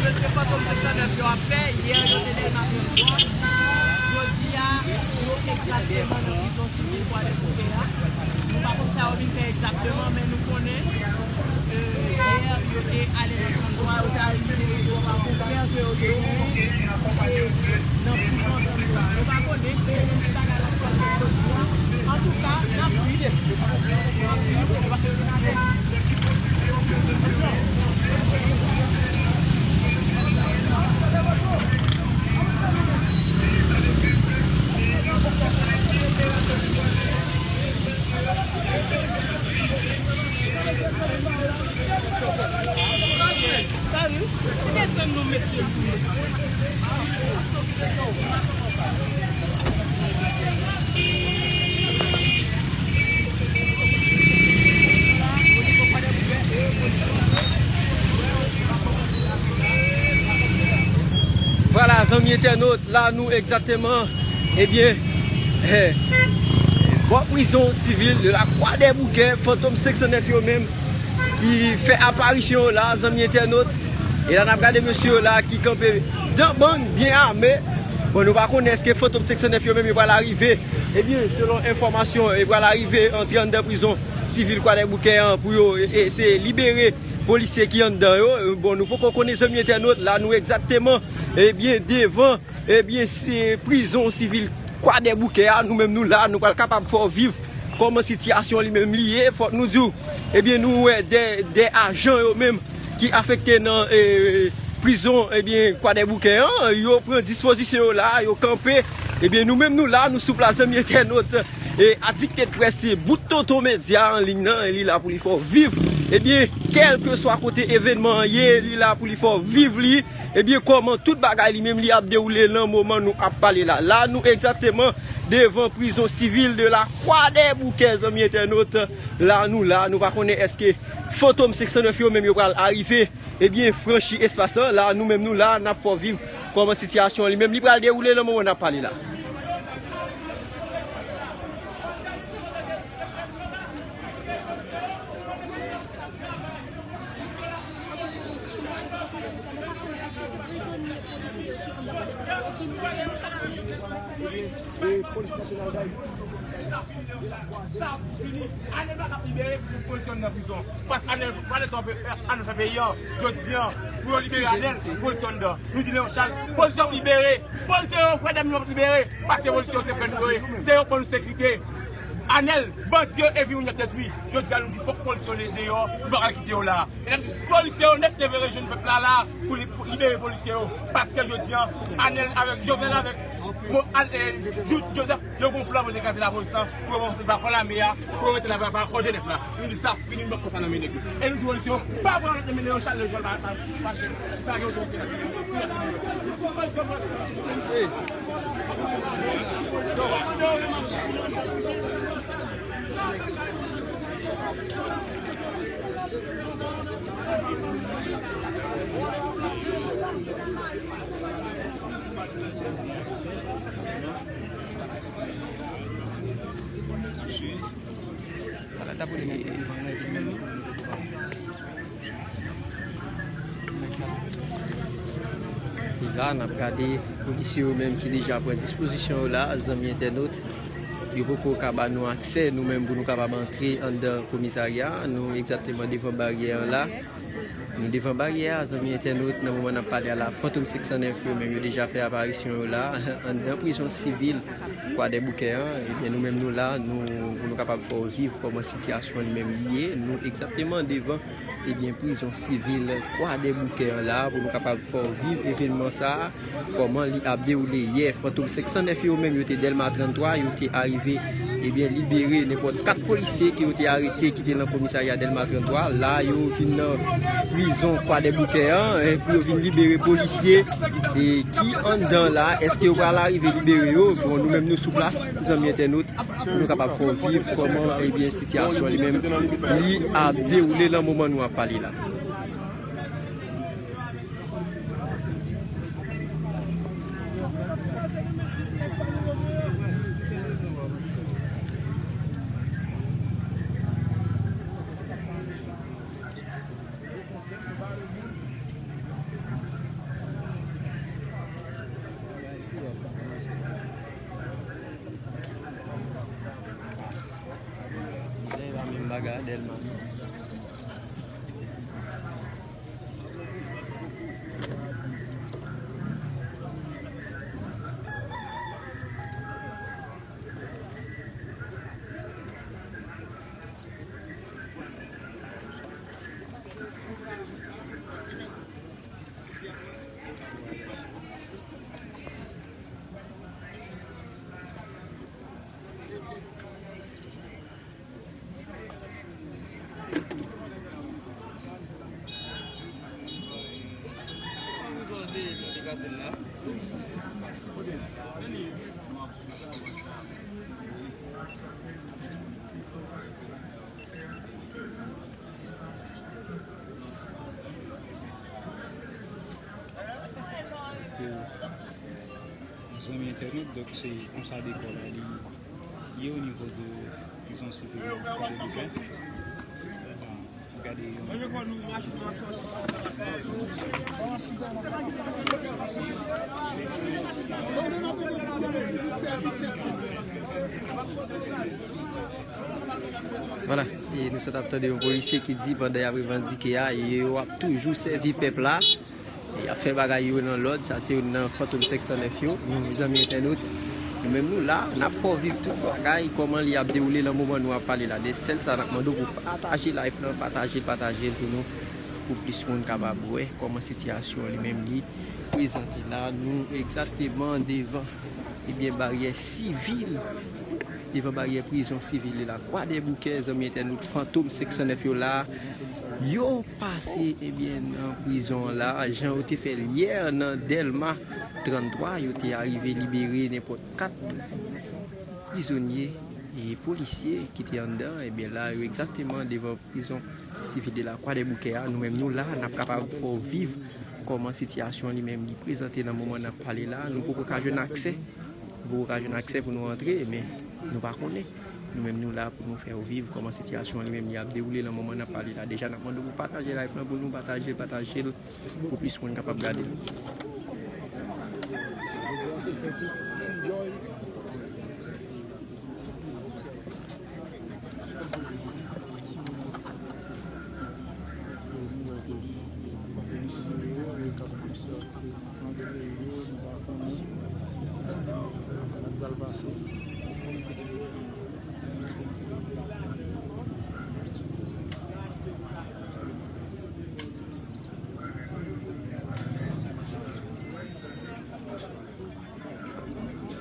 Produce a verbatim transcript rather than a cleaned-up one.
Se Fantom senk san nèf yo ap fè. Yè, yo te Dèlma trant twa. Jodi a, yo egzakteman nan prizon sivil Kwadèboukè a. Nou pa konn sa yo vin fè egzakteman, men nou konnen, e, yè, yo te ale nan trant twa, yo te al libere twa konfrè ke yo te genyen, e, nan prizon trant twa. Nou pa konnen si se menm ti bagay la k pral fèt jodi a. Antouka, n ap swiv. N ap swiv. Sa wi. Desann nou met pye nou. Vwala, zanmi entènot, la nou egzakteman, ebyen, eh, bò prizon sivil de la Kwadèboukè, Fantom senk san nèf yo menm ki fè aparisyon yo la, zanmi entènot. E la n ap gade mesye yo la ki kanpe dan bang, byen ame. Bon, nou pa konnen èske Fantom senk san nèf yo menm yo pral arive. Ebyen, selon enfòmasyon, yo pral arive antre anndan prizon sivil Kwadèboukè an pou yo e, eseye libere polisye ki anndan yo. Bon, nou poko konnen, zanmi entènot, la nou egzakteman, ebyen, devan, ebyen, se prizon sivil Kwadèboukè a. Nou menm nou la, nou pral kapab fè w viv kòman sitiyasyon li menm li ye. Fòk nou di w, ebyen, nou wè de, de ajan yo menm ki afekte nan, e, prizon, ebyen, Kwadèboukè an, yo pran dispozisyon yo la, yo kanpe. Ebyen, nou menm nou la, nou sou plas, zanmi entènot. E, Addicted Press, se bout tonton medya an liy nan, e li la pou li fè w viv. Ebyen, kèlkeswa kote evènman an ye, li la pou li fè w viv li. Ebyen, kòman tout bagay li menm li ap dewoule nan moman nou ap pale la. La, nou egzakteman devan prizon sivil de la Kwadèboukè, zanmi entènot. La, nou la, nou pa konnen èske Fantom senk san nèf yo menm yo pral arive, ebyen, franchi espas lan. La, nou menm nou la, n ap fè w viv kòman sitiyasyon an li menm li pral dewoule nan moman n ap pale la. Sa ap fini. Anèl pa t ap libere pou polisye anndan prizon. Paske Anèl, Anèl fè, Anèl fè peyi an. Jodi an, pou yo libere Anèl, polisye anndan. Nou di Leon Charles, polisye ap libere. Polisye yo, frè dam yo ap libere. Paske polisye yo se frè nou yo ye. Se yo k ban nou sekirite. Anèl, bandi yo epi moun y ap detwi. Jodi a nou di fòk polisye yo leve deyò, nou pa ka kite yo la. E n ap di polisye yo nèt leve rejwenn pèp la la pou li, pou libere polisye yo. Paske jodi an, Anèl avèk Jovenel avèk Mo-, Al-, eh, Jou-, Joseph, yo gon plan pou yo te kraze lapolis lan, pou yo ranfòse pa kò lame a, pou yo mete lapolis pa kò Jenèf la. Nou di sa fini, nou p ap pran sa nan men nèg yo. E nou di polisye yo, pa pran lòt nan men Leon Charles, Leon Charles pa, pa, pa chèf. Pa gen otorite la. E la, n ap gade polisye yo menm ki deja pran dispozisyon yo la, zanmi entènot. Yo poko ka ba nou aksè, nou menm, pou nou kapab antre anndan komisarya a. Nou egzakteman devan baryè an la. Nou devan baryè a, zanmi entènot, nan moman n ap pale a la, Fantom senk san nèf yo menm, yo deja fè aparisyon yo la, anndan prizon sivil Kwadèboukè an. Ebyen, nou menm, nou la, nou, pou nou kapab fè w viv kòman sitiyasyon li menm li ye. Nou egzakteman devan, ebyen, prizon sivil Kwadèboukè an la, pou nou kapab fè w viv evènman sa a. Kòman li ap dewoule yè? Fantom senk san nèf yo menm, yo te Dèlma trant twa, yo te arive, ebyen, libere nenpòt kat polisye ke yo te arete, ki te nan komisarya Dèlma trant twa. La, yo vin nan prizon Kwadèboukè an, e, pou yo vin libere polisye, e, ki anndan la. Èske yo pral arive libere yo? Bon, nou menm, nou sou plas, zanmi entènot, pou nou kapab fè w viv kòman, ebyen, sitiyasyon li menm, li ap dewoule nan moman nou ap pale la. Aga Dèlma. Zanmi entènot, donk se konsa dekò la li ye o nivo de prizon sivil Kwadèboukè. Gade yon. Vwala, e nou sot ap tande yon polisye ki di pandan y ap revandike a, yo ap toujou sèvi pèp la. Y ap fè bagay yo nan lòd, sa se youn nan Fantom senk san nèf yo. Nou, zanmi entènot, nou menm nou la, n ap fè w viv tout bagay, kòman li ap dewoule nan moman nou ap pale la. De sèl sa n ap mande w pou pataje live lan, pataje l, pataje l pou nou, pou plis moun kapab wè kòman sitiyasyon li menm li prezante la. Nou egzakteman devan, ebyen, baryè sivil, devan baryè prizon sivil la. Kwadèboukè, zanmi entènot, Fantom senk san nèf yo la. Yo pase, ebyen, nan prizon an la, jan yo te fè l yè nan Dèlma tranntwa, yo te arive libere nenpòt kat prizonye e polisye ki te anndan. Ebyen, la, yo egzakteman devan prizon sivil de la Kwadèboukè a. Nou menm, nou la, n ap kapab fè w viv kòman sitiyasyon li menm li prezante nan moman n ap pale la. Nou poko ka jwenn aksè. Nou poko ka jwenn aksè pou nou antre, men nou pa konnen. Nou menm nou la pou nou fè w viv kòman sitiyasyon an li menm li ap dewoule nan moman n ap pale la. Deja n ap mande w pou pataje live lan pou nou, pataje l, pataje l pou plis moun kapab gade l. Antre yo, nou pa konnen sa k pral pase.